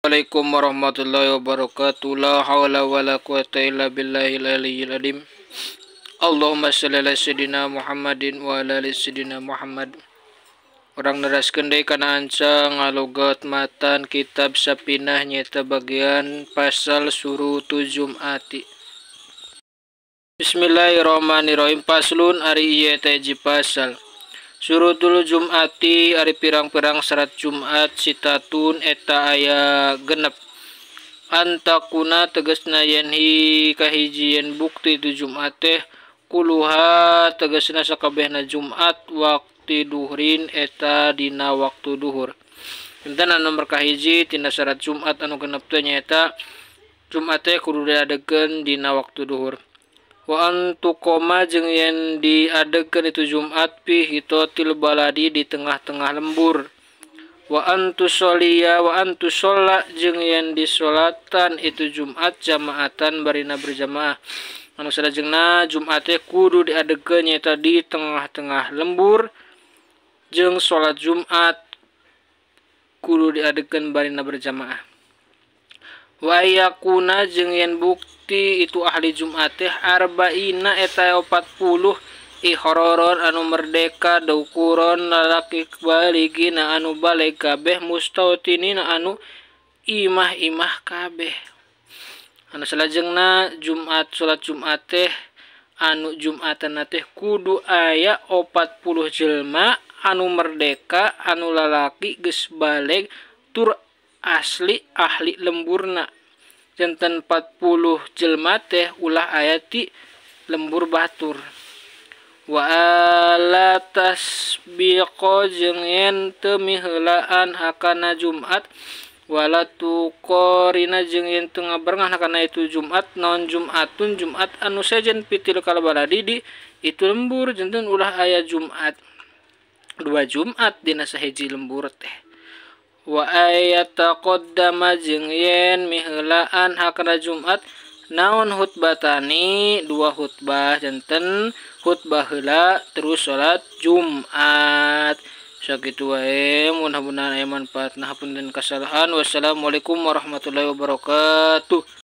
Assalamualaikum warahmatullahi wabarakatuh. La haula wala quwata illa billahil aliyyil azim. Allahumma shalli ala sayyidina Muhammadin wa ala ali sayyidina Muhammad. Urang neraskeun deui kana ancang ngalogot matan kitab Sapinah nyaeta bagian pasal surutu Jum'ati. Bismillahirrahmanirrahim. Paslun ari ieu teh hiji pasal. Surutul Jum'ati ari pirang-pirang syarat Jumat sitatun eta aya genep. Antakuna tegasna yen hi kahiji yen bukti itu Jumat teh kuluha tegasna sakabehna Jumat waktu duhrin eta dina waktu duhur. Enten anu nomor kahiji tina syarat Jumat anu genep teh nyaeta Jumat teh kudu diadegeun dina waktu duhur. Wa antuqoma jeung yen diadegeun itu Jumat fi hitotil baladi di tengah-tengah lembur. Wa antusholiya wa antusholla jeung yen disolatan itu Jumat jamaatan barina berjamaah. Anu salajengna Jumat teh kudu diadegeun nyaeta di tengah-tengah lembur jeung salat Jumat kudu diadegeun barina berjamaah. Wa yakuna jeung yen bukti itu ahli Jumat teh arba'ina eta 40 ihroron anu merdeka daukuron lalaki baligina anu baleg kabeh mustautinina anu imah-imah kabeh. Anu salajengna Jumat salat Jumat teh anu Jumatan teh kudu aya 40 jelma anu merdeka anu lalaki geus baleg tur asli ahli lemburna. Janten 40 jelma teh ulah aya ti lembur batur. Wa ala tasbiqo jeung yen teu miheulaan hakana Jumat wala tuqorina jeung yen teu ngabarengah hakana itu Jumat naon Jumatun Jumat anu sejen pitil kalabaladi di itu lembur. Janten ulah aya Jumat dua Jumat dina sahiji lembur teh. Wa ayataqaddama jeung yen miheulaan hakana Jumat naon khutbatani dua khutbah janten khutbah heula terus salat Jumat. Sakitu wae, mudah-mudahan aya manfaatna, hapunten kasalahan. Wassalamualaikum warahmatullahi wabarakatuh.